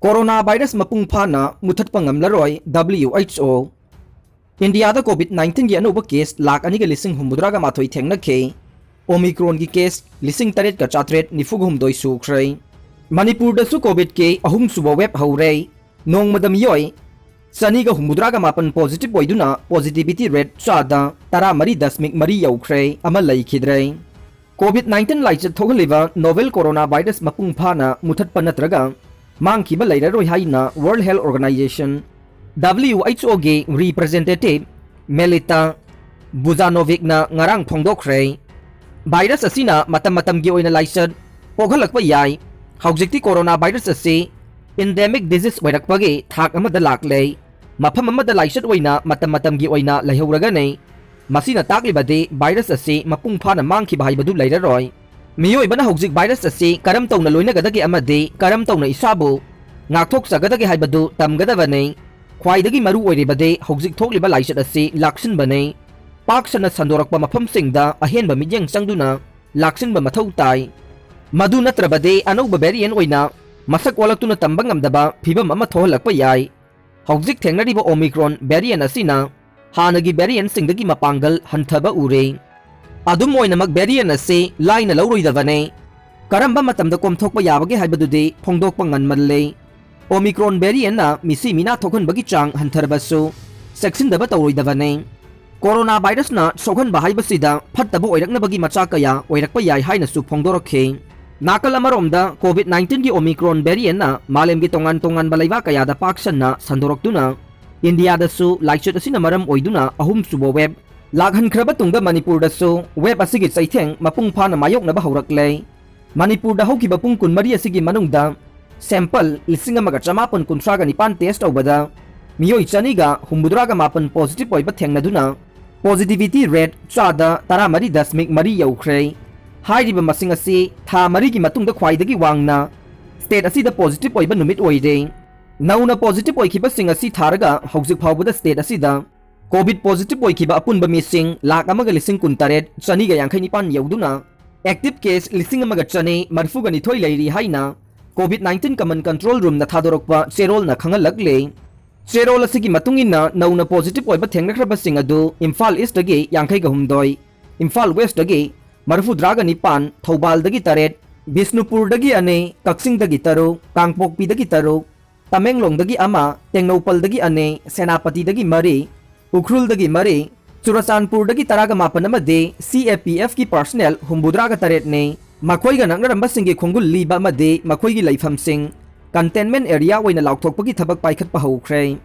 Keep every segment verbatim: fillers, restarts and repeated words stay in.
Corona virus ꯃꯄꯨꯡ ꯐꯥꯅ ꯃꯨꯊꯠꯄ ꯉꯝꯂꯔꯣꯏ, W H O꯫ ꯏꯟꯗꯤꯌꯥꯗ COVID nineteen ꯒꯤ ꯑꯅꯧꯕ case ꯂꯥꯈ ꯑꯅꯤꯒ ꯂꯤꯁꯤꯡ ꯍꯨꯝꯐꯨꯇꯔꯥꯒ ꯃꯥꯊꯣꯏ ꯊꯦꯡꯅꯈꯤ꯫ Omicron ꯒꯤ case ꯂꯤꯁꯤꯡ ꯇꯔꯦꯠꯀ ꯆꯥꯇ꯭ꯔꯦꯠ ꯅꯤꯐꯨꯒ ꯍꯨꯝꯗꯣꯏ ꯁꯨꯈ꯭ꯔꯦ꯫ ꯃꯅꯤꯄꯨꯔꯗꯁꯨ COVID ꯀꯤ ꯑꯍꯨꯝꯁꯨꯕ wave ꯍꯧꯔꯦ꯫ ꯅꯣꯡꯃꯗ ꯃꯤꯑꯣꯏ ꯆꯅꯤꯒ ꯍꯨꯝꯐꯨꯇꯔꯥꯒ ꯃꯥꯄꯟ positive ꯑꯣꯏꯗꯨꯅ positivity rate ꯆꯥꯗ ꯇꯔꯥꯃꯔꯤ ꯗꯁꯃꯤꯛ ꯃꯔꯤ ꯌꯧꯈ꯭ꯔꯦ, ꯑꯃ ꯂꯩꯈꯤꯗ꯭ꯔꯦ꯫ COVID nineteen ꯂꯥꯏꯆꯠ ꯊꯣꯛꯍꯜꯂꯤꯕ novel corona virus ꯃꯄꯨꯡ ꯐꯥꯅ ꯃꯨꯊꯠꯄ ꯅꯠꯇ꯭ꯔꯒ ꯃꯥꯡꯈꯤꯕ ꯂꯩꯔꯔꯣꯏ ꯍꯥꯏꯅ World Health Organization, W H O ꯒꯤ representative Melita Bujanovic ꯅ ꯉꯔꯥꯡ ꯐꯣꯡꯗꯣꯛꯈ꯭ꯔꯦ꯫ Virus ꯑꯁꯤꯅ ꯃꯇꯝ ꯃꯇꯝꯒꯤ ꯑꯣꯏꯅ ꯂꯥꯏꯆꯠ ꯄꯣꯛꯍꯜꯂꯛꯄ ꯌꯥꯏ꯫ ꯍꯧꯖꯤꯛꯇꯤ corona virus ꯑꯁꯤ endemic disease ꯑꯣꯏꯔꯛꯄꯒꯤ ꯊꯥꯛ ꯑꯃꯗ ꯂꯥꯛꯂꯦ꯫ ꯃꯐꯝ ꯑꯃꯗ ꯂꯥꯏꯆꯠ ꯑꯣꯏꯅ ꯃꯇꯝ ꯃꯇꯝꯒꯤ ꯑꯣꯏꯅ ꯂꯩꯍꯧꯔꯒꯅꯤ꯫ ꯃꯁꯤꯅ ꯇꯥꯛꯂꯤꯕꯗꯤ virus ꯑꯁꯤ ꯃꯄꯨꯡ ꯐꯥꯅ ꯃꯥꯡꯈꯤꯕ ꯍꯥꯏꯕꯗꯨ ꯂꯩꯔꯔꯣꯏ꯫ ꯃꯤꯑꯣꯏꯕꯅ ꯍꯧꯖꯤꯛ virus ꯑꯁꯤ ꯀꯔꯝ ꯇꯧꯅ ꯂꯣꯏꯅꯒꯗꯒꯦ ꯑꯃꯗꯤ ꯀꯔꯝ ꯇꯧꯅ ꯏꯁꯥꯕꯨ ꯉꯥꯛꯊꯣꯛꯆꯒꯗꯒꯦ ꯍꯥꯏꯕꯗꯨ ꯇꯝꯒꯗꯕꯅꯤ꯫ ꯈ꯭ꯋꯥꯏꯗꯒꯤ ꯃꯔꯨ ꯑꯣꯏꯔꯤꯕꯗꯤ ꯍꯧꯖꯤꯛ ꯊꯣꯛꯂꯤꯕ ꯂꯥꯏꯆꯠ ꯑꯁꯤ ꯂꯥꯛꯁꯤꯟꯕꯅꯤ꯫ ꯄꯥꯛ ꯁꯟꯅ ꯁꯟꯗꯣꯔꯛꯄ ꯃꯐꯝꯁꯤꯡꯗ ꯑꯍꯦꯟꯕ ꯃꯤꯠꯌꯦꯡ ꯆꯪꯗꯨꯅ ꯂꯥꯛꯁꯤꯟꯕ ꯃꯊꯧ ꯇꯥꯏ꯫ ꯃꯗꯨ ꯅꯠꯇ꯭ꯔꯕꯗꯤ ꯑꯅꯧꯕ variant ꯑꯣꯏꯅ ꯃꯁꯛ ꯑꯣꯜꯂꯛꯇꯨꯅ ꯇꯝꯕ ꯉꯝꯗꯕ ꯐꯤꯚꯝ ꯑꯃ ꯊꯣꯛꯍꯜꯂꯛꯄ ꯌꯥꯏ꯫ ꯍꯧꯖꯤꯛ ꯊꯦꯡꯅꯔꯤꯕ Omicron variant ꯑꯁꯤꯅ ꯍꯥꯟꯅꯒꯤ variant ꯁꯤꯡꯗꯒꯤ ꯃꯄꯥꯡꯒꯜ ꯍꯟꯊꯕ ꯎꯔꯦ꯫ ꯑꯗꯨꯝ ꯑꯣꯏꯅꯃꯛ variant ꯑꯁꯤ ꯂꯥꯏꯅ ꯂꯧꯔꯣꯏꯗꯕꯅꯤ꯫ ꯀꯔꯝꯕ ꯃꯇꯝꯗ ꯀꯣꯝꯊꯣꯛꯄ ꯌꯥꯕꯒꯦ ꯍꯥꯏꯕꯗꯨꯗꯤ ꯐꯣꯡꯗꯣꯛꯄ ꯉꯟꯃꯜꯂꯦ꯫ Omicron variant ꯅ ꯃꯤꯁꯤ ꯃꯤꯅꯥ ꯊꯣꯛꯍꯟꯕꯒꯤ ꯆꯥꯡ ꯍꯟꯊꯔꯕꯁꯨ ꯆꯦꯛꯁꯤꯟꯗꯕ ꯇꯧꯔꯣꯏꯗꯕꯅꯤ꯫ Corona virus ꯅ ꯁꯣꯛꯍꯟꯕ ꯍꯥꯏꯕꯁꯤꯗ ꯐꯠꯇꯕ ꯑꯣꯏꯔꯛꯅꯕꯒꯤ ꯃꯆꯥꯛ ꯀꯌꯥ ꯑꯣꯏꯔꯛꯄ ꯌꯥꯏ ꯍꯥꯏꯅꯁꯨ ꯐꯣꯡꯗꯣꯔꯛꯈꯤ꯫ ꯅꯥꯀꯜ ꯑꯃꯔꯣꯝꯗ COVID nineteen ꯒꯤ Omicron variant ꯅ ꯃꯥꯂꯦꯝꯒꯤ ꯇꯣꯉꯥꯟ ꯇꯣꯉꯥꯟꯕ ꯂꯩꯕꯥꯛ ꯀꯌꯥꯗ ꯄꯥꯛ ꯁꯟꯅ ꯁꯟꯗꯣꯔꯛꯇꯨꯅ ꯏꯟꯗꯤꯌꯥꯗꯁꯨ ꯂꯥꯏꯆꯠ ꯑꯁꯤꯅ ꯃꯔꯝ ꯑꯣꯏꯗꯨꯅ ꯑꯍꯨꯝꯁꯨꯕ wave ꯂꯥꯛꯍꯟꯈ꯭ꯔꯕ ꯇꯨꯡꯗ ꯃꯅꯤꯄꯨꯔꯗꯁꯨ wave ꯑꯁꯤꯒꯤ ꯆꯩꯊꯦꯡ ꯃꯄꯨꯡ ꯐꯥꯅ ꯃꯥꯌꯣꯛꯅꯕ ꯍꯧꯔꯛꯂꯦ꯫ ꯃꯅꯤꯄꯨꯔꯗ ꯍꯧꯈꯤꯕ ꯄꯨꯡ ꯀꯨꯟꯃꯔꯤ ꯑꯁꯤꯒꯤ ꯃꯅꯨꯡꯗ sample ꯂꯤꯁꯤꯡ ꯑꯃꯒ ꯆꯃꯥꯄꯟ ꯀꯨꯟꯊ꯭ꯔꯥꯒ ꯅꯤꯄꯥꯟ test ꯇꯧꯕꯗ ꯃꯤꯑꯣꯏ ꯆꯅꯤꯒ ꯍꯨꯝꯐꯨꯇꯔꯥꯒ ꯃꯥꯄꯟ positive ꯑꯣꯏꯕ ꯊꯦꯡꯅꯗꯨꯅ positivity rate ꯆꯥꯗ ꯇꯔꯥꯃꯔꯤ ꯗꯁꯃꯤꯛ ꯃꯔꯤ ꯌꯧꯈ꯭ꯔꯦ꯫ ꯍꯥꯏꯔꯤꯕ ꯃꯁꯤꯡ ꯑꯁꯤ ꯊꯥ ꯃꯔꯤꯒꯤ ꯃꯇꯨꯡꯗ ꯈ꯭ꯋꯥꯏꯗꯒꯤ ꯋꯥꯡꯅ state ꯑꯁꯤꯗ positive ꯑꯣꯏꯕ ꯅꯨꯃꯤꯠ ꯑꯣꯏꯔꯦ꯫ ꯅꯧꯅ positive ꯑꯣꯏꯈꯤꯕꯁꯤꯡ ꯑꯁꯤ ꯊꯥꯔꯒ ꯍꯧꯖꯤꯛ ꯐꯥꯎꯕꯗ state ꯑꯁꯤꯗ COVID positive ꯑꯣꯏꯈꯤꯕ ꯑꯄꯨꯟꯕ ꯃꯤꯁꯤꯡ ꯂꯥꯈ ꯑꯃꯒ ꯂꯤꯁꯤꯡ ꯀꯨꯟꯇꯔꯦꯠ ꯆꯅꯤꯒ ꯌꯥꯡꯈꯩ ꯅꯤꯄꯥꯟ ꯌꯧꯗꯨꯅ active case ꯂꯤꯁꯤꯡ ꯑꯃꯒ ꯆꯅꯤ ꯃꯔꯤꯐꯨꯒ ꯅꯤꯊꯣꯏ ꯂꯩꯔꯤ ꯍꯥꯏꯅ COVID nineteen Common Control Roomꯅ ꯊꯥꯗꯣꯔꯛꯄ ꯆꯦꯔꯣꯜꯅ ꯈꯪꯍꯜꯂꯛꯂꯦ꯫ ꯆꯦꯔꯣꯜ ꯑꯁꯤꯒꯤ ꯃꯇꯨꯡ ꯏꯟꯅ ꯅꯧꯅ positive ꯑꯣꯏꯕ ꯊꯦꯡꯅꯈ꯭ꯔꯕꯁꯤꯡ ꯑꯗꯨ ꯏꯝꯐꯥꯜ Eastꯇꯒꯤ ꯌꯥꯡꯈꯩꯒ ꯍꯨꯝꯗꯣꯏ, ꯏꯝꯐꯥꯜ Westꯇꯒꯤ ꯃꯔꯤꯐꯨꯇꯔꯥꯒ ꯅꯤꯄꯥꯟ, ꯊꯧꯕꯥꯜꯗꯒꯤ ꯇꯔꯦꯠ, ꯕꯤꯁꯅꯨꯄꯨꯔꯗꯒꯤ ꯑꯅꯤ, ꯀꯛꯆꯤꯡꯗꯒꯤ ꯇꯔꯨꯛ, ꯀꯥꯡꯄꯣꯛꯄꯤꯗꯒꯤ ꯇꯔꯨꯛ, ꯇꯃꯦꯡꯂꯣꯡꯗꯒꯤ ꯑꯃ, ꯇꯦꯡꯅꯧꯄꯜꯗꯒꯤ ꯑꯅꯤ, ꯁꯦꯅꯥꯄꯇꯤꯗꯒꯤ ꯃꯔꯤ, ꯎꯈ꯭ꯔꯨꯜꯗꯒꯤ ꯃꯔꯤ, ꯆꯨꯔꯆꯥꯟꯄꯨꯔꯗꯒꯤ ꯇꯔꯥꯒ ꯃꯥꯄꯟ ꯑꯃꯗꯤ CAPFꯀꯤ personnel ꯍꯨꯝꯐꯨꯇꯔꯥꯒ ꯇꯔꯦꯠꯅꯤ꯫ ꯃꯈꯣꯏꯒ ꯅꯛꯅꯔꯝꯕꯁꯤꯡꯒꯤ ꯈꯣꯡꯒꯨꯜ ꯂꯤꯕ ꯑꯃꯗꯤ ꯃꯈꯣꯏꯒꯤ ꯂꯩꯐꯝꯁꯤꯡ containment area ꯑꯣꯏꯅ ꯂꯥꯎꯊꯣꯛꯄꯒꯤ ꯊꯕꯛ ꯄꯥꯏꯈꯠꯄ ꯍꯧꯈ꯭ꯔꯦ꯫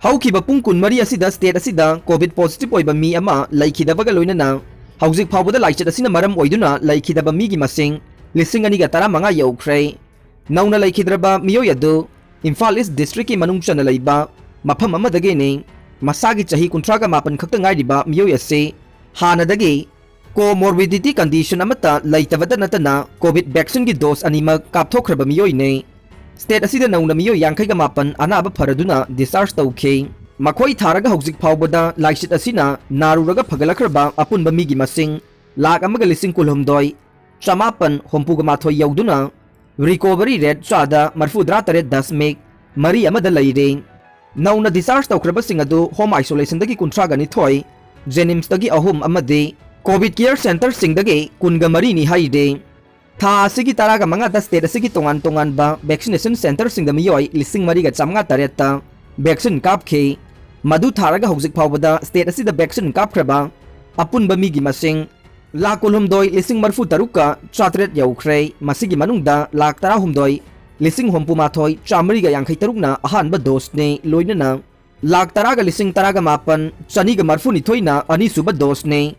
ꯍꯧꯈꯤꯕ ꯄꯨꯡ ꯀꯨꯟꯃꯔꯤ ꯑꯁꯤꯗ state ꯑꯁꯤꯗ COVID positive ꯑꯣꯏꯕ ꯃꯤ ꯑꯃ ꯂꯩꯈꯤꯗꯕꯒ ꯂꯣꯏꯅꯅ ꯍꯧꯖꯤꯛ ꯐꯥꯎꯕꯗ ꯂꯥꯏꯆꯠ ꯑꯁꯤꯅ ꯃꯔꯝ ꯑꯣꯏꯗꯨꯅ ꯂꯩꯈꯤꯗꯕ ꯃꯤꯒꯤ ꯃꯁꯤꯡ ꯂꯤꯁꯤꯡ ꯑꯅꯤꯒ ꯇꯔꯥꯃꯉꯥ ꯌꯧꯈ꯭ꯔꯦ꯫ ꯅꯧꯅ ꯂꯩꯈꯤꯗ꯭ꯔꯕ ꯃꯤꯑꯣꯏ ꯑꯗꯨ ꯏꯝꯐꯥꯜ East Districtꯀꯤ ꯃꯅꯨꯡ ꯆꯟꯅ ꯂꯩꯕ ꯃꯐꯝ ꯑꯃꯗꯒꯤꯅꯤ꯫ ꯃꯁꯥꯒꯤ ꯆꯍꯤ ꯀꯨꯟꯊ꯭ꯔꯥꯒ ꯃꯥꯄꯟ ꯈꯛꯇ ꯉꯥꯏꯔꯤꯕ ꯃꯤꯑꯣꯏ ꯑꯁꯤ ꯍꯥꯟꯅꯗꯒꯤ comorbidity condition ꯑꯃꯠꯇ ꯂꯩꯇꯕꯇ ꯅꯠꯇꯅ COVID vaccineꯒꯤ dose ꯑꯅꯤꯃꯛ ꯀꯥꯞꯊꯣꯛꯈ꯭ꯔꯕ ꯃꯤꯑꯣꯏꯅꯤ꯫ State ꯑꯁꯤꯗ ꯅꯧꯅ ꯃꯤꯑꯣꯏ ꯌꯥꯡꯈꯩꯒ ꯃꯥꯄꯟ ꯑꯅꯥꯕ ꯐꯔꯗꯨꯅ discharge ꯇꯧꯈꯤ꯫ ꯃꯈꯣꯏ ꯊꯥꯔꯒ ꯍꯧꯖꯤꯛ ꯐꯥꯎꯕꯗ ꯂꯥꯏꯆꯠ ꯑꯁꯤꯅ ꯅꯥꯔꯨꯔꯒ ꯐꯒꯠꯂꯛꯈ꯭ꯔꯕ ꯑꯄꯨꯟꯕ ꯃꯤꯒꯤ ꯃꯁꯤꯡ ꯂꯥꯈ ꯑꯃꯒ ꯂꯤꯁꯤꯡ ꯀꯨꯟꯍꯨꯝꯗꯣꯏ, ꯆꯃꯥꯄꯟ ꯍꯨꯝꯐꯨꯒ ꯃꯥꯊꯣꯏ ꯌꯧꯗꯨꯅ recovery rate ꯆꯥꯗ ꯃꯔꯤꯐꯨꯇꯔꯥ ꯇꯔꯦꯠ ꯗꯁꯃꯤꯛ ꯃꯔꯤ ꯑꯃꯗ ꯂꯩꯔꯦ꯫ ꯅꯧꯅ discharge ꯇꯧꯈ꯭ꯔꯕꯁꯤꯡ ꯑꯗꯨ home isolationꯗꯒꯤ ꯀꯨꯟꯊ꯭ꯔꯥꯒ ꯅꯤꯊꯣꯏ, JNIMSꯇꯒꯤ ꯑꯍꯨꯝ ꯑꯃꯗꯤ COVID care centreꯁꯤꯡꯗꯒꯤ ꯀꯨꯟꯒ ꯃꯔꯤꯅꯤ ꯍꯥꯏꯔꯦ꯫ ꯊꯥ ꯑꯁꯤꯒꯤ ꯇꯔꯥꯒ ꯃꯉꯥꯗ state ꯑꯁꯤꯒꯤ ꯇꯣꯉꯥꯟ ꯇꯣꯉꯥꯟꯕ vaccination centreꯁꯤꯡꯗ ꯃꯤꯑꯣꯏ ꯂꯤꯁꯤꯡ ꯃꯔꯤꯒ ꯆꯥꯃꯉꯥ ꯇꯔꯦꯠꯇ vaccine ꯀꯥꯞꯈꯤ꯫ ꯃꯗꯨ ꯊꯥꯔꯒ ꯍꯧꯖꯤꯛ ꯐꯥꯎꯕꯗ state ꯑꯁꯤꯗ vaccine ꯀꯥꯞꯈ꯭ꯔꯕ ꯑꯄꯨꯟꯕ ꯃꯤꯒꯤ ꯃꯁꯤꯡ ꯂꯥꯈ ꯀꯨꯟꯍꯨꯝꯗꯣꯏ ꯂꯤꯁꯤꯡ ꯃꯔꯤꯐꯨ ꯇꯔꯨꯛꯀ ꯆꯥꯇꯔꯦꯠ ꯌꯧꯈ꯭ꯔꯦ꯫ ꯃꯁꯤꯒꯤ ꯃꯅꯨꯡꯗ ꯂꯥꯈ ꯇꯔꯥꯍꯨꯝꯗꯣꯏ ꯂꯤꯁꯤꯡ ꯍꯨꯝꯐꯨ ꯃꯥꯊꯣꯏ ꯆꯥꯃꯔꯤꯒ ꯌꯥꯡꯈꯩ ꯇꯔꯨꯛꯅ ꯑꯍꯥꯟꯕ doseꯅꯤ, ꯂꯣꯏꯅꯅ ꯂꯥꯈ ꯇꯔꯥꯒ ꯂꯤꯁꯤꯡ ꯇꯔꯥꯒ ꯃꯥꯄꯟ ꯆꯅꯤꯒ ꯃꯔꯤꯐꯨꯅꯤꯊꯣꯏꯅ ꯑꯅꯤꯁꯨꯕ doseꯅꯤ,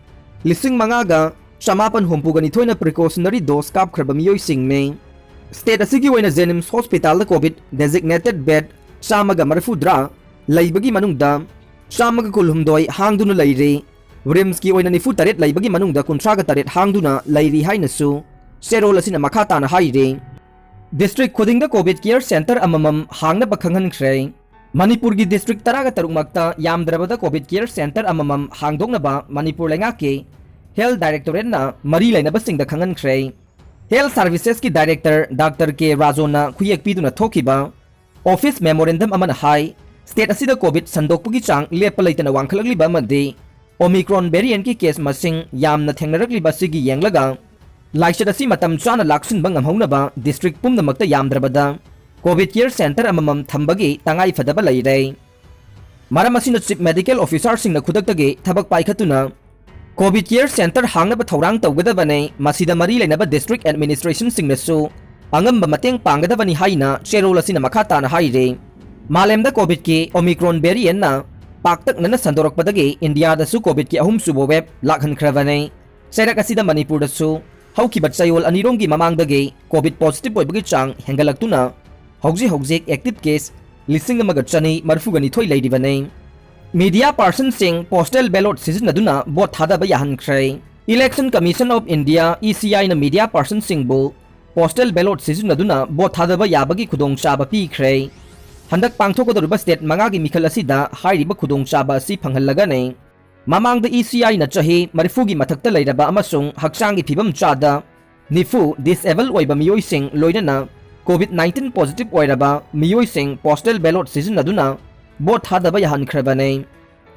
ꯂꯤꯁꯤꯡ ꯃꯉꯥꯒ ꯆꯃꯥꯄꯟ ꯍꯨꯝꯐꯨꯒ ꯅꯤꯊꯣꯏꯅ precautionary dose ꯀꯥꯞꯈ꯭ꯔꯕ ꯃꯤꯑꯣꯏꯁꯤꯡꯅꯤ꯫ State ꯑꯁꯤꯒꯤ ꯑꯣꯏꯅ JNIMS hospitalꯗ COVID designated bed ꯆꯥꯝꯃꯒ ꯃꯔꯤꯐꯨꯇꯔꯥ ꯂꯩꯕꯒꯤ ꯃꯅꯨꯡꯗ ꯆꯥꯝꯃꯒ ꯀꯨꯟꯍꯨꯝꯗꯣꯏ ꯍꯥꯡꯗꯨꯅ ꯂꯩꯔꯤ꯫ RIMSꯀꯤ ꯑꯣꯏꯅ ꯅꯤꯐꯨ ꯇꯔꯦꯠ ꯂꯩꯕꯒꯤ ꯃꯅꯨꯡꯗ ꯀꯨꯟꯊ꯭ꯔꯥꯒ ꯇꯔꯦꯠ ꯍꯥꯡꯗꯨꯅ ꯂꯩꯔꯤ ꯍꯥꯏꯅꯁꯨ ꯆꯦꯔꯣꯜ ꯑꯁꯤꯅ ꯃꯈꯥ ꯇꯥꯅ ꯍꯥꯏꯔꯤ꯫ District ꯈꯨꯗꯤꯡꯗ COVID care centre ꯑꯃꯃꯝ ꯍꯥꯡꯅꯕ ꯈꯪꯍꯟꯈ꯭ꯔꯦ꯫ ꯃꯅꯤꯄꯨꯔꯒꯤ district ꯇꯔꯥꯒ ꯇꯔꯨꯛꯃꯛꯇ ꯌꯥꯝꯗ꯭ꯔꯕꯗ COVID care centre ꯑꯃꯃꯝ ꯍꯥꯡꯗꯣꯛꯅꯕ ꯃꯅꯤꯄꯨꯔ ꯂꯩꯉꯥꯛꯀꯤ Health Directorateꯅ ꯃꯔꯤ ꯂꯩꯅꯕꯁꯤꯡꯗ ꯈꯪꯍꯟꯈ꯭ꯔꯦ꯫ Health Servicesꯀꯤ Director Doctor K Rajoꯅ ꯈꯨꯌꯦꯛ ꯄꯤꯗꯨꯅ ꯊꯣꯛꯈꯤꯕ office memorandum ꯑꯃꯅ ꯍꯥꯏ, state ꯑꯁꯤꯗ COVID ꯁꯟꯗꯣꯛꯄꯒꯤ ꯆꯥꯡ ꯂꯦꯞꯄ ꯂꯩꯇꯅ ꯋꯥꯡꯈꯠꯂꯛꯂꯤꯕ ꯑꯃꯗꯤ Omicron variantꯀꯤ case ꯃꯁꯤꯡ ꯌꯥꯝꯅ ꯊꯦꯡꯅꯔꯛꯂꯤꯕ ꯑꯁꯤꯒꯤ ꯌꯦꯡꯂꯒ ꯂꯥꯏꯆꯠ ꯑꯁꯤ ꯃꯇꯝ ꯆꯥꯅ ꯂꯥꯛꯁꯤꯟꯕ ꯉꯝꯍꯧꯅꯕ district ꯄꯨꯝꯅꯃꯛꯇ ꯌꯥꯝꯗ꯭ꯔꯕꯗ COVID care center ꯑꯃꯃꯝ ꯊꯝꯕꯒꯤ ꯇꯉꯥꯏ ꯐꯗꯕ ꯂꯩꯔꯦ꯫ ꯃꯔꯝ ꯑꯁꯤꯅ Chief Medical Officerꯁꯤꯡꯅ ꯈꯨꯗꯛꯇꯒꯤ ꯊꯕꯛ ꯄꯥꯏꯈꯠꯇꯨꯅ COVID care center ꯍꯥꯡꯅꯕ ꯊꯧꯔꯥꯡ ꯇꯧꯒꯗꯕꯅꯤ꯫ ꯃꯁꯤꯗ ꯃꯔꯤ ꯂꯩꯅꯕ district administrationꯁꯤꯡꯅꯁꯨ ꯑꯉꯝꯕ ꯃꯇꯦꯡ ꯄꯥꯡꯒꯗꯕꯅꯤ ꯍꯥꯏꯅ ꯆꯦꯔꯣꯜ ꯑꯁꯤꯅ ꯃꯈꯥ ꯇꯥꯅ ꯍꯥꯏꯔꯤ꯫ ꯃꯥꯂꯦꯝꯗ COVIDꯀꯤ Omicron variantꯅ ꯄꯥꯛꯇꯛꯅꯅ ꯁꯟꯗꯣꯔꯛꯄꯗꯒꯤ ꯏꯟꯗꯤꯌꯥꯗꯁꯨ COVIDꯀꯤ ꯑꯍꯨꯝꯁꯨꯕ wave ꯂꯥꯛꯍꯟꯈ꯭ꯔꯕꯅꯤ꯫ ꯆꯩꯔꯛ ꯑꯁꯤꯗ ꯃꯅꯤꯄꯨꯔꯗꯁꯨ ꯍꯧꯈꯤꯕ ꯆꯌꯣꯜ ꯑꯅꯤꯔꯣꯝꯒꯤ ꯃꯃꯥꯡꯗꯒꯤ COVID positive ꯑꯣꯏꯕꯒꯤ ꯆꯥꯡ ꯍꯦꯟꯒꯠꯂꯛꯇꯨꯅ ꯍꯧꯖꯤꯛ ꯍꯧꯖꯤꯛ active case ꯂꯤꯁꯤꯡ ꯑꯃꯒ ꯆꯅꯤ ꯃꯔꯤꯐꯨꯒ ꯅꯤꯊꯣꯏ ꯂꯩꯔꯤꯕꯅꯤ꯫ Media personꯁꯤꯡ postal ballot ꯁꯤꯖꯤꯟꯅꯗꯨꯅ vote ꯊꯥꯗꯕ ꯌꯥꯍꯟꯈ꯭ꯔꯦ꯫ Election Commission of India, ECIꯅ media personꯁꯤꯡꯕꯨ postal ballot ꯁꯤꯖꯤꯟꯅꯗꯨꯅ vote ꯊꯥꯗꯕ ꯌꯥꯕꯒꯤ ꯈꯨꯗꯣꯡꯆꯥꯕ ꯄꯤꯈ꯭ꯔꯦ꯫ ꯍꯟꯗꯛ ꯄꯥꯡꯊꯣꯛꯀꯗꯧꯔꯤꯕ state ꯃꯉꯥꯒꯤ ꯃꯤꯈꯜ ꯑꯁꯤꯗ ꯍꯥꯏꯔꯤꯕ ꯈꯨꯗꯣꯡꯆꯥꯕ ꯑꯁꯤ ꯐꯪꯍꯜꯂꯒꯅꯤ꯫ ꯃꯃꯥꯡꯗ ECIꯅ ꯆꯍꯤ ꯃꯔꯤꯐꯨꯒꯤ ꯃꯊꯛꯇ ꯂꯩꯔꯕ ꯑꯃꯁꯨꯡ ꯍꯛꯆꯥꯡꯒꯤ ꯐꯤꯕꯝ ꯆꯥꯗ ꯅꯤꯐꯨ disable ꯑꯣꯏꯕ ꯃꯤꯑꯣꯏꯁꯤꯡ, ꯂꯣꯏꯅꯅ COVID nineteen positive ꯑꯣꯏꯔꯕ ꯃꯤꯑꯣꯏꯁꯤꯡ postal ballot ꯁꯤꯖꯤꯟꯅꯗꯨꯅ vote ꯊꯥꯗꯕ ꯌꯥꯍꯟꯈ꯭ꯔꯕꯅꯤ꯫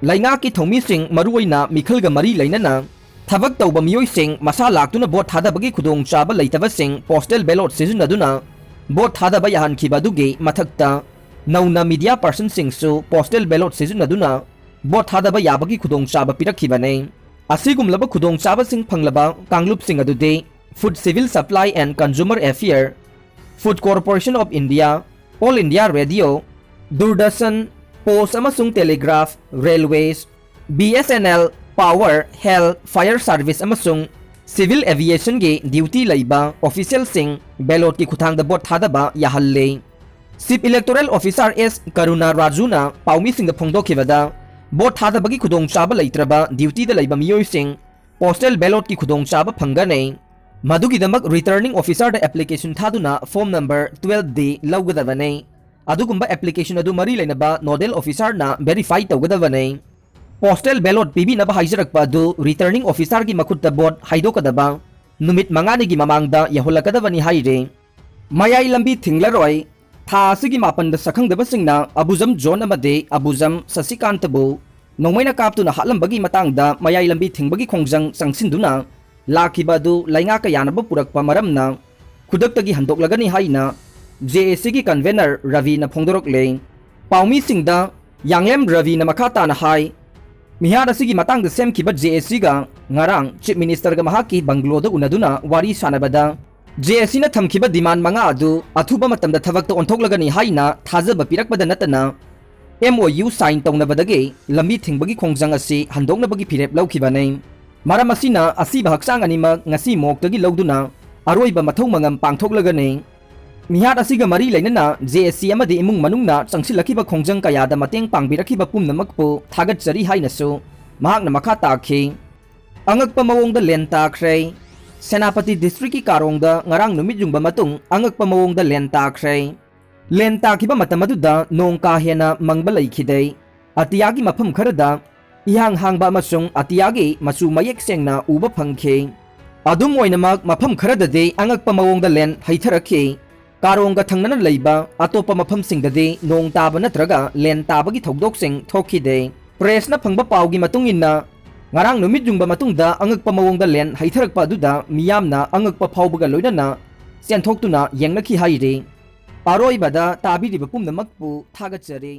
ꯂꯩꯉꯥꯛꯀꯤ ꯊꯧꯃꯤꯁꯤꯡ, ꯃꯔꯨꯑꯣꯏꯅ ꯃꯤꯈꯜꯒ ꯃꯔꯤ ꯂꯩꯅꯅ ꯊꯕꯛ ꯇꯧꯕ ꯃꯤꯑꯣꯏꯁꯤꯡ ꯃꯁꯥ ꯂꯥꯛꯇꯨꯅ vote ꯊꯥꯗꯕꯒꯤ ꯈꯨꯗꯣꯡꯆꯥꯕ ꯂꯩꯇꯕꯁꯤꯡ postal ballot ꯁꯤꯖꯤꯟꯅꯗꯨꯅ vote ꯊꯥꯗꯕ ꯌꯥꯍꯟꯈꯤꯕ ꯑꯗꯨꯒꯤ ꯃꯊꯛꯇ, ꯅꯧꯅ media personꯁꯤꯡꯁꯨ postal ballot ꯁꯤꯖꯤꯟꯅꯗꯨꯅ vote ꯊꯥꯗꯕ ꯌꯥꯕꯒꯤ ꯈꯨꯗꯣꯡꯆꯥꯕ ꯄꯤꯔꯛꯈꯤꯕꯅꯤ꯫ ꯑꯁꯤꯒꯨꯝꯂꯕ ꯈꯨꯗꯣꯡꯆꯥꯕꯁꯤꯡ ꯐꯪꯂꯕ ꯀꯥꯡꯂꯨꯞꯁꯤꯡ ꯑꯗꯨꯗꯤ Food Civil Supply and Consumer Affair, Food Corporation of India, All India Radio, Doordarshan, Post ꯑꯃꯁꯨꯡ Telegraph, Railways, BSNL, Power, Health, Fire Service ꯑꯃꯁꯨꯡ Civil Aviationꯒꯤ duty ꯂꯩꯕ officialꯁꯤꯡ ballotꯀꯤ ꯈꯨꯠꯊꯥꯡꯗ vote ꯊꯥꯗꯕ ꯌꯥꯍꯜꯂꯤ꯫ Chief Electoral Officer S ꯀꯔꯨꯅꯥ ꯔꯥꯖꯨꯅ ꯄꯥꯎꯃꯤꯁꯤꯡꯗ ꯐꯣꯡꯗꯣꯛꯈꯤꯕꯗ, vote ꯊꯥꯗꯕꯒꯤ ꯈꯨꯗꯣꯡꯆꯥꯕ ꯂꯩꯇ꯭ꯔꯕ dutyꯗ ꯂꯩꯕ ꯃꯤꯑꯣꯏꯁꯤꯡ postal ballotꯀꯤ ꯈꯨꯗꯣꯡꯆꯥꯕ ꯐꯪꯒꯅꯤ꯫ ꯃꯗꯨꯒꯤꯗꯃꯛ Returning Officerꯗ application ꯊꯥꯗꯨꯅ form number twelve D ꯂꯧꯒꯗꯕꯅꯤ꯫ ꯑꯗꯨꯒꯨꯝꯕ application ꯑꯗꯨ ꯃꯔꯤ ꯂꯩꯅꯕ nodal officerꯅ verify ꯇꯧꯒꯗꯕꯅꯤ꯫ Postal ballot ꯄꯤꯕꯤꯅꯕ ꯍꯥꯏꯖꯔꯛꯄ ꯑꯗꯨ Returning Officerꯒꯤ ꯃꯈꯨꯠꯇ vote ꯍꯥꯏꯗꯣꯛꯀꯗꯕ ꯅꯨꯃꯤꯠ ꯃꯉꯥꯅꯤꯒꯤ ꯃꯃꯥꯡꯗ ꯌꯧꯍꯜꯂꯛꯀꯗꯕꯅꯤ ꯍꯥꯏꯔꯦ꯫ ꯃꯌꯥꯏ ꯂꯝꯕꯤ ꯊꯤꯡꯂꯔꯣꯏ꯫ ꯊꯥ ꯑꯁꯤꯒꯤ ꯃꯥꯄꯟꯗ ꯁꯛꯈꯪꯗꯕꯁꯤꯡꯅ ꯑꯕꯨꯖꯝ ꯖꯣꯟ ꯑꯃꯗꯤ ꯑꯕꯨꯖꯝ ꯁꯁꯤꯀꯥꯟꯇꯕꯨ ꯅꯣꯡꯃꯩꯅ ꯀꯥꯞꯇꯨꯅ ꯍꯥꯠꯂꯝꯕꯒꯤ ꯃꯇꯥꯡꯗ ꯃꯌꯥꯏ ꯂꯝꯕꯤ ꯊꯤꯡꯕꯒꯤ ꯈꯣꯡꯖꯪ ꯆꯪꯁꯤꯟꯗꯨꯅ ꯂꯥꯛꯈꯤꯕ ꯑꯗꯨ ꯂꯩꯉꯥꯛꯀ ꯌꯥꯅꯕ ꯄꯨꯔꯛꯄ ꯃꯔꯝꯅ ꯈꯨꯗꯛꯇꯒꯤ ꯍꯟꯗꯣꯛꯂꯒꯅꯤ ꯍꯥꯏꯅ ꯖꯦ ꯑꯦ ꯁꯤꯒꯤ ꯀꯟꯚꯦꯅꯔ ꯔꯕꯤꯅ ꯐꯣꯡꯗꯣꯔꯛꯂꯦ꯫ ꯄꯥꯎꯃꯤꯁꯤꯡꯗ ꯌꯥꯡꯂꯦꯝ ꯔꯕꯤꯅ ꯃꯈꯥ ꯇꯥꯅ ꯍꯥꯏ, ꯃꯤꯍꯥꯠ ꯑꯁꯤꯒꯤ ꯃꯇꯥꯡꯗ ꯁꯦꯝꯈꯤꯕ ꯖꯦ ꯑꯦ ꯁꯤꯒ ꯉꯔꯥꯡ ꯆꯤꯐ ꯃꯤꯅꯤꯁꯇꯔꯒ ꯃꯍꯥꯛꯀꯤ ꯕꯪꯒ꯭ꯂꯣꯗ ꯎꯅꯗꯨꯅ ꯋꯥꯔꯤ ꯁꯥꯟꯅꯕꯗ, ꯖꯦ ꯑꯦ ꯁꯤꯅ ꯊꯝꯈꯤꯕ ꯗꯤꯃꯥꯟ ꯃꯉꯥ ꯑꯗꯨ ꯑꯊꯨꯕ ꯃꯇꯝꯗ ꯊꯕꯛꯇ ꯑꯣꯟꯊꯣꯛꯂꯒꯅꯤ ꯍꯥꯏꯅ ꯊꯥꯖꯕ ꯄꯤꯔꯛꯄꯗ ꯅꯠꯇꯅ, ꯑꯦꯝ ꯑꯣ ꯌꯨ ꯁꯥꯏꯟ ꯇꯧꯅꯕꯗꯒꯤ ꯂꯝꯕꯤ ꯊꯤꯡꯕꯒꯤ ꯈꯣꯡꯖꯪ ꯑꯁꯤ ꯍꯟꯗꯣꯛꯅꯕꯒꯤ ꯐꯤꯔꯦꯞ ꯂꯧꯈꯤꯕꯅꯤ꯫ ꯃꯔꯝ ꯑꯁꯤꯅ ꯑꯁꯤꯕ ꯍꯛꯆꯥꯡ ꯑꯅꯤꯃꯛ ꯉꯁꯤ ꯃꯣꯛꯇꯒꯤ ꯂꯧꯗꯨꯅ ꯑꯔꯣꯏꯕ ꯃꯊꯧ ꯃꯉꯝ ꯄꯥꯡꯊꯣꯛꯂꯒꯅꯤ꯫ ꯃꯤꯍꯥꯠ ꯑꯁꯤꯒ ꯃꯔꯤ ꯂꯩꯅꯅ ꯖꯦ ꯑꯦ ꯁꯤ ꯑꯃꯗꯤ ꯏꯃꯨꯡ ꯃꯅꯨꯡꯅ ꯆꯪꯁꯤꯜꯂꯛꯈꯤꯕ ꯈꯣꯡꯖꯪ ꯀꯌꯥꯗ ꯃꯇꯦꯡ ꯄꯥꯡꯕꯤꯔꯛꯈꯤꯕ ꯄꯨꯝꯅꯃꯛꯄꯨ ꯊꯥꯒꯠꯆꯔꯤ ꯍꯥꯏꯅꯁꯨ ꯃꯍꯥꯛꯅ ꯃꯈꯥ ꯇꯥꯈꯤ꯫ ꯑꯉꯛꯄ ꯃꯑꯣꯡꯗ ꯂꯦꯟ ꯇꯥꯈ꯭ꯔꯦ꯫ ꯁꯦꯅꯥꯄꯇꯤ ꯗꯤꯁꯇ꯭ꯔꯤꯛꯀꯤ ꯀꯥꯔꯣꯡꯗ ꯉꯔꯥꯡ ꯅꯨꯃꯤꯠ ꯌꯨꯡꯕ ꯃꯇꯨꯡ ꯑꯉꯛꯄ ꯃꯑꯣꯡꯗ ꯂꯦꯟ ꯇꯥꯈ꯭ꯔꯦ꯫ ꯂꯦꯟ ꯇꯥꯈꯤꯕ ꯃꯇꯝ ꯑꯗꯨꯗ ꯅꯣꯡ ꯀꯥ ꯍꯦꯟꯅ ꯃꯪꯕ ꯂꯩꯈꯤꯗꯦ꯫ ꯑꯇꯤꯌꯥꯒꯤ ꯃꯐꯝ ꯈꯔꯗ ꯏꯍꯥꯡ ꯍꯥꯡꯕ ꯑꯃꯁꯨꯡ ꯑꯇꯤꯌꯥꯒꯤ ꯃꯆꯨ ꯃꯌꯦꯛ ꯁꯦꯡꯅ ꯎꯕ ꯐꯪꯈꯤ꯫ ꯑꯗꯨꯝ ꯑꯣꯏꯅꯃꯛ, ꯃꯐꯝ ꯈꯔꯗꯗꯤ ꯑꯉꯛꯄ ꯃꯑꯣꯡꯗ ꯂꯦꯟ ꯍꯩꯊꯔꯛꯈꯤ꯫ ꯀꯥꯔꯣꯡꯒ ꯊꯪꯅꯅ ꯂꯩꯕ ꯑꯇꯣꯞꯄ ꯃꯐꯝꯁꯤꯡꯗꯗꯤ ꯅꯣꯡ ꯇꯥꯕ ꯅꯠꯇ꯭ꯔꯒ ꯂꯦꯟ ꯇꯥꯕꯒꯤ ꯊꯧꯗꯣꯛꯁꯤꯡ ꯊꯣꯛꯈꯤꯗꯦ꯫ ꯄ꯭ꯔꯦꯁꯅ ꯐꯪꯕ ꯄꯥꯎꯒꯤ ꯃꯇꯨꯡ ꯏꯟꯅ, ꯉꯔꯥꯡ ꯅꯨꯃꯤꯠ ꯌꯨꯡꯕ ꯃꯇꯨꯡꯗ ꯑꯉꯛꯄ ꯃꯑꯣꯡꯗ ꯂꯦꯟ ꯍꯩꯊꯔꯛꯄ ꯑꯗꯨꯗ ꯃꯤꯌꯥꯝꯅ ꯑꯉꯛꯄ ꯐꯥꯎꯕꯒ ꯂꯣꯏꯅꯅ ꯆꯦꯟꯊꯣꯛꯇꯨꯅ ꯌꯦꯡꯅꯈꯤ ꯍꯥꯏꯔꯤ꯫ ꯑꯔꯣꯏꯕꯗ ꯇꯥꯕꯤꯔꯤꯕ ꯄꯨꯝꯅꯃꯛꯄꯨ ꯊꯥꯒꯠꯆꯔꯤ꯫